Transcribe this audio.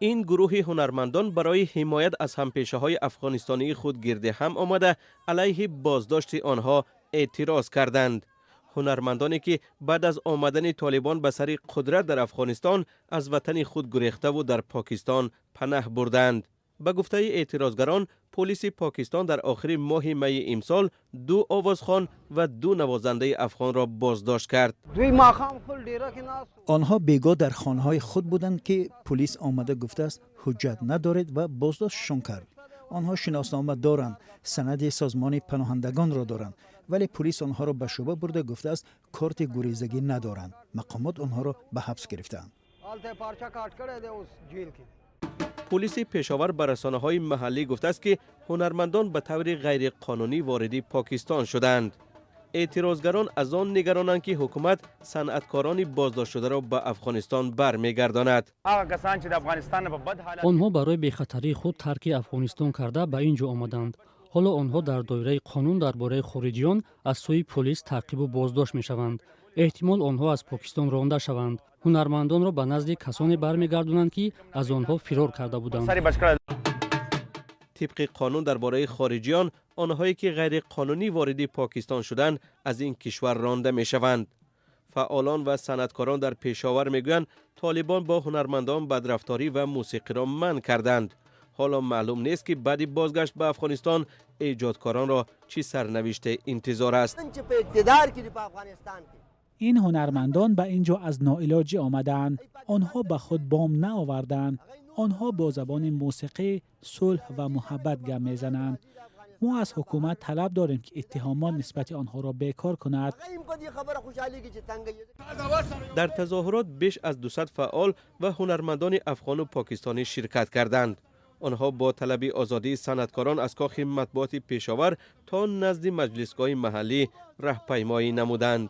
Ин гурӯҳи ҳунармандон барои ҳимоят аз ҳампешаҳои афғонистонии худ гирди ҳам омада, алайҳи боздошти онҳо эътироз карданд. Ҳунармандоне ки баъд аз омадани Толибон ба сари қудрат дар Афғонистон аз ватани худ гурехтаву дар Покистон панаҳ бурданд. Ба гуфтаи эътирозгарон, полиси Покистон дар охири моҳи майи имсол ду овозхон ва ду навозандаи афғонро боздошт кард. Онҳо бегоҳ дар хонаҳои худ буданд, ки пулис омада гуфтааст, ҳуҷҷат надоред, ва боздоштшон кард. Онҳо шиноснома доранд, санади созмони паноҳандагонро доранд, вале пулис онҳоро ба шӯъба бурда гуфтааст, корти гурезагӣ надоранд. Мақомот онҳоро ба ҳабс гирифтаанд. Полиси Пешовар ба расонаҳои маҳаллӣ гуфтааст, ки ҳунармандон ба таври ғайриқонунӣ вориди Покистон шуданд. Эътирозгарон аз он нигаронанд, ки ҳукумат санъаткорони боздоштшударо ба Афғонистон бармегардонад. Онҳо барои бехатарии худ тарки Афғонистон карда, ба ин ҷо омаданд. Ҳоло онҳо дар доираи қонун дар бораи хориҷиён аз сӯи полис таъқибу боздошт мешаванд. Эҳтимол, онҳо аз Покистон ронда шаванд. Ҳунармандонро ба назди касоне бармегардонанд, ки аз онҳо фирор карда буданд. Тибқи қонун дар бораи хориҷиён, онҳое ки ғайриқонунӣ вориди Покистон шуданд, аз ин кишвар ронда мешаванд. Фаъолон ва санъаткорон дар Пешовар мегӯянд, Толибон бо ҳунармандон бадрафторӣ ва мусиқиро манъ карданд. Ҳоло маълум нест, ки баъди бозгашт ба Афғонистон эҷодкоронро чӣ сарнавиште интизор аст. Ин ҳунармандон ба ин ҷо аз ноилоҷӣ омадаанд. Онҳо ба худ бомб наовардаанд. Онҳо бо забони мусиқӣ, сулҳ ва муҳаббат гап мезананд. Мо аз ҳукумат талаб дорем, ки иттиҳомот нисбати онҳоро бекор кунад. Дар тазоҳурот беш аз 200 фаъол ва ҳунармандони афғону покистонӣ ширкат карданд. Онҳо бо талаби озодии санъаткорон аз кохи матбуоти Пешовар то назди маҷлисгоҳи маҳаллӣ раҳпаймоӣ намуданд.